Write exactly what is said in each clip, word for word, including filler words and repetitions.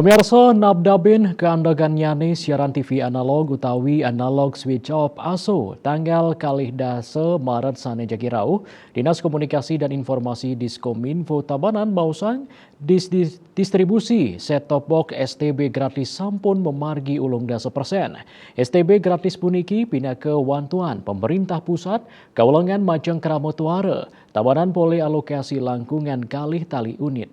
Pemirsa, nabdabin kaandagan nyane siaran T V analog utawi analog switch off aso tanggal kalih dasa Maret sane jagi rauh, Dinas Komunikasi dan Informasi Diskominfo Tabanan maosang dis-, dis-, distribusi set-top box S T B gratis sampun mamargi ulung dasa persen. S T B gratis puniki pinaka wantuan pemerintah pusat, kaulengan majeng krama tuara, Tabanan polih alokasi langkungan kalih tali unit.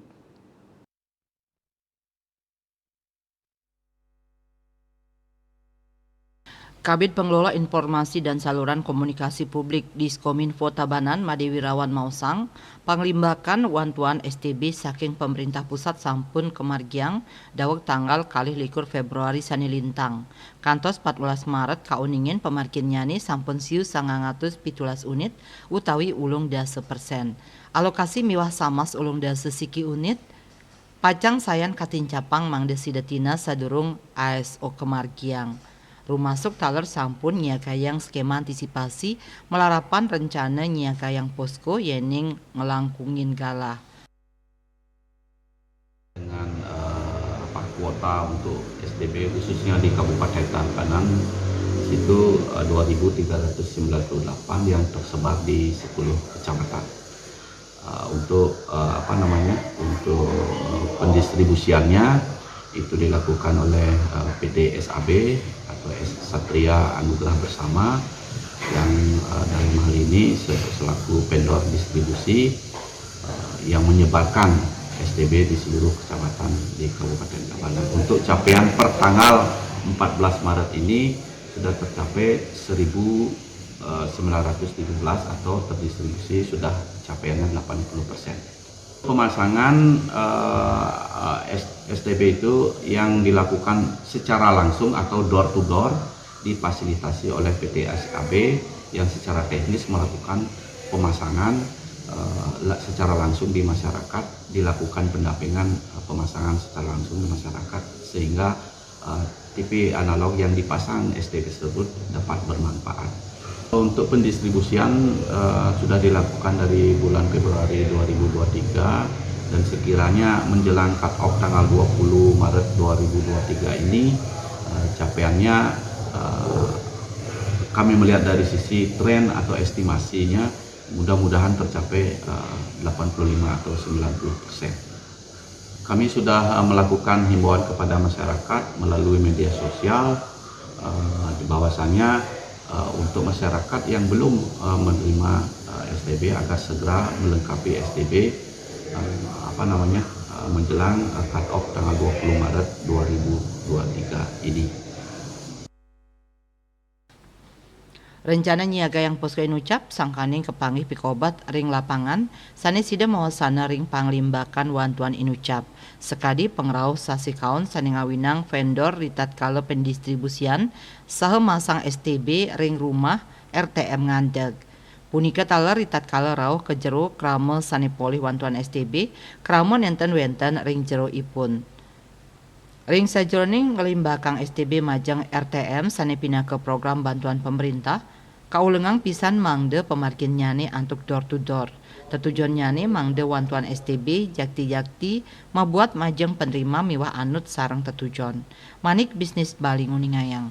Kabid Pengelola Informasi dan Saluran Komunikasi Publik Diskominfo Tabanan, Made Wirawan maosang, panglimbakan wantuan S T B saking pemerintah pusat sampun kamargiang daweg tanggal kalih likur Februari sane lintang. Kantos patbelas Maret kauningin pamarginnyane sampun siu sangang atus pitulas unit utawi ulung dasa persen. Alokasi miwah samas ulung dasa siki unit pacang sayan katincapang mangda sida tinas sadurung A S O kamargiang. Rumasuk taler sampun nyiagayang skema antisipasi malarapan rencana nyiagayang posko yening nglangkungin galah. Dengan, eh, apa, kuota untuk S T B khususnya di Kabupaten Tabanan, situ, eh, dua ribu tiga ratus sembilan puluh delapan yang tersebar di sepuluh kecamatan. Eh, untuk, eh, apa namanya, untuk, eh, pendistribusiannya itu dilakukan oleh, eh, P T S A B atau S-, Satria Anugerah Bersama yang, eh, dalam hal ini se-, selaku vendor distribusi, eh, yang menyebarkan S T B di seluruh kecamatan di Kabupaten Tabanan. Untuk capaian per tanggal empat belas Maret ini sudah tercapai seribu, eh, sembilan ratus tujuh belas atau terdistribusi sudah capaiannya delapan puluh persen. Pemasangan, eh, eh, S-, S T B itu yang dilakukan secara langsung atau door to door difasilitasi oleh P T S A B yang secara teknis melakukan pemasangan, eh, la-, secara langsung di masyarakat, dilakukan pendampingan, eh, pemasangan secara langsung di masyarakat sehingga, eh, T V analog yang dipasang S T B tersebut dapat bermanfaat. Untuk pendistribusian, eh, sudah dilakukan dari bulan Februari dua ribu dua puluh tiga dan sekiranya menjelang cut off tanggal dua puluh Maret dua ribu dua puluh tiga ini, eh, capaiannya, eh, kami melihat dari sisi tren atau estimasinya mudah-mudahan tercapai, eh, delapan puluh lima atau sembilan puluh persen. Kami sudah, eh, melakukan himbauan kepada masyarakat melalui media sosial, eh, bahwasanya, eh, untuk masyarakat yang belum, eh, menerima, eh, S T B agar segera melengkapi S T B, eh, apa namanya, eh, menjelang, eh, cut off tanggal dua puluh Maret dua ribu dua puluh tiga ini. Rencana nyiagayang posko Inucap sangkaning kapanggih pikobat ring lapangan, sane sida mawasana ring panglimbakan wantuan Inucap, sakadi pangrauh sasikaun sane ngawinang vendor ritatkala pendistribusian saha masang S T B ring rumah R T M nganteg. Punika taler ritatkala rauh ka jero krama sane polih wantuan S T B, krama nenten wenten ring jero ipun. Ring sajeroning nglimbakang S T B majeng R T M sane pinaka program bantuan pamarintah, kaulengang pisan mangda pamarginnyane antuk door to door. Tetujonnyane mangda wantuan S T B jakti-jakti mabuat majeng penerima miwah anut sareng tetujon. Manik Bisnis Bali nguningayang.